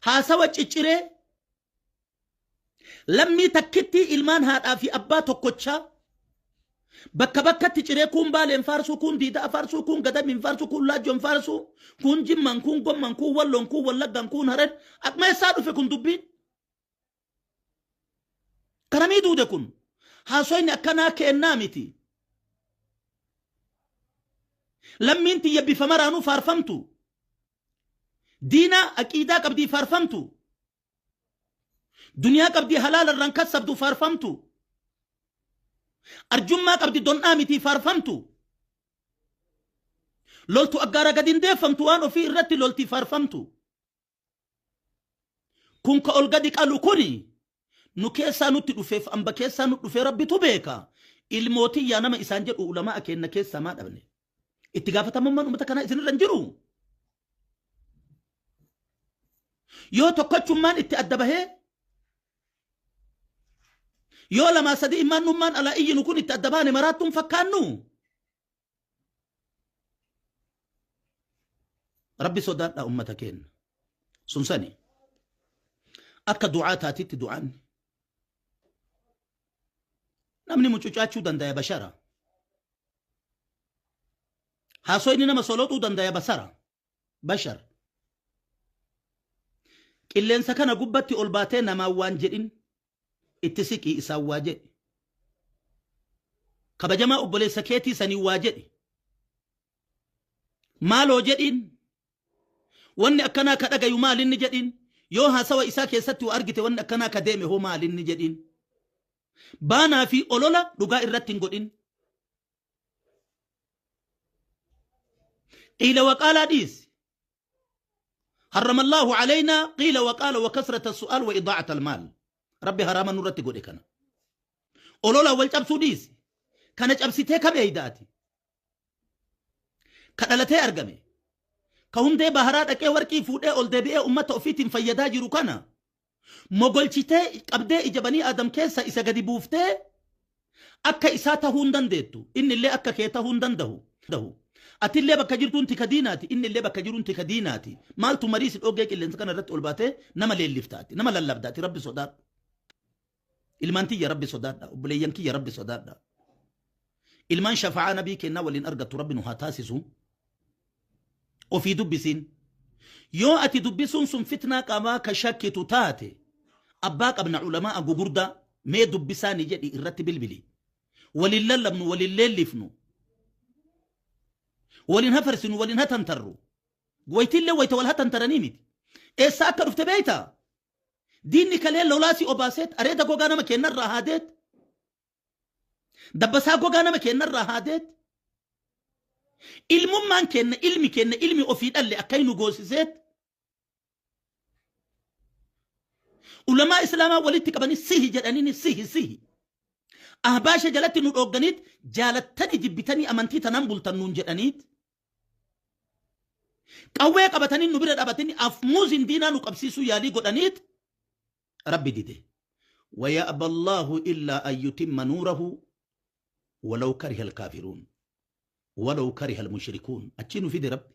Haasawa cicciree lammii takkittii ilmaan haadhaa fi abbaa tokkochaa bakka bakkatti ciree kuun Baaleen faarsuu, kuun Diidaa faarsuu, kuun Gadamiin faarsuu, kuun Laajjoon faarsuu, kuun Jimmaan, kuun Gommaan, kuun Walloon, kuun Wallaggaan, kuun Harar. Akkuma eessaa dhufe kun dubbiin? Karamii duude kun? Haasoyni akkanaa keennaa miti. Lammiin tiyya bifa maraanuu faarfamtu. Diinaa aqiidaa qabdii faarfamtu. Duniyaa qabdii halaala irraan kassabdu faarfamtu. Arjummaa qabdi dondhaa mitii faarfamtu. Loltu aggaara gadi hin deeffamtu waan ofii irratti loltii faarfamtu. Kun ka ol gadi qalu kuni nu keessaa nutti dhufeef amba keessaa nu dhufee Rabbitu beeka. Ilmootiyyaa nama isaan jedhu ulamaa keenna keessaa maa dhabne? Itti gaafatamummaan uummata kanaa isinirra hin jiru. Yoo tokkochummaan itti adda bahee yoo lamaa sadii immaannummaan alaa iyyinu kun itti adda baane maraattuun fakkaannu. Rabbi sodaadhaa ummata keenna. Sun sani. Akka du'aa taatitti du'aan. Namni mucucaachuu dandaya bashara. Haasoyni nama soloxuu dandaya basara. Bashar. Qilleensa kana gubbatti ol baatee namaan waan jedhin itti siqii isaan waa jedhi. Kabajamaa obboleessa keetii sanii waa jedhi. Maaloo jedhiin. Wanni akkanaa ka dhagayu maalinni jedhiin. Yoo haasawa isaa keessatti waa argite wanni akkanaa ka deeme hoo maalinni jedhiin. Baanaa fi olola dhugaa irratti hin godhin. Qiila waqaalaa dhiisi. Harramallahu alaynaa qiila waqaala wa kasrata su'aal wa idaa'ata almaal. Rabbi haraama nurratti godhe kana. Olola wal cabsuu dhiisi. Kana cabsitee kam eeyda ati? Ka dhalatee argame. Ka hundee baharaa dhaqee warqii fuudhee ol deebi'ee ummata ofiitiin fayyadaa jiru kana mogolchitee qabdee ija banii Aadam keessa isa gadi buuftee akka isaa tahuu hin dandeettu. Inni illee akka kee tahuu hin dandahu. Atillee bakka jirtuun tika diinaati, inni illee bakka jiruun tika diinaati. Maaltu marii si dhoogee qilleensa kana irratti ol baatee nama leelliftaati, nama lallabdaati? Rabbi sodaadhu. Ilmaan tiyya Rabbi sodaadha, obboleeyyan kiyya Rabbi sodaadha. Ilmaan shafa'aa nabii kennaa waliin argattu Rabbi nu haa taasisu. Ofii dubbisiin. Yoo ati dubbisuun sun fitnaa qabaa ka shakkitu taate, abbaa qabna ulamaa gugurdaa mee dubbisaa ni jedhi irratti bilbili. Waliin lallabnu, waliin leellifnu, waliin hafarsinu, waliin hatantarru. Waytiillee wayta wal hatantaranii miti. Eessaa akka dhufte beektaa? Diinni kalee lolaa si obaaseet areeda gogaa nama kennarraa haadeet. Dabbasaa gogaa nama kennarraa haadeet. Ilmummaan kenna ilmi kenna ilmi ofii dhalle akka nu goosiseet. Ulamaa Islaamaa walitti qabanii sihi jedhanii sihi sihi. Ahbaasha jalatti nu dhoogganiit jaalattanii jibbitanii amantii tanaan bultan nuun jedhaniit. Qawwee qabatanii nu bira dhaabatanii afmuuziin diinaa nu qabsiisuu yaalii godhaniit Rabbi dide. ويأبى الله إلا أن يتم نوره ولو كره الكافرون ولو كره المشركون. أتشينو في دي ربي.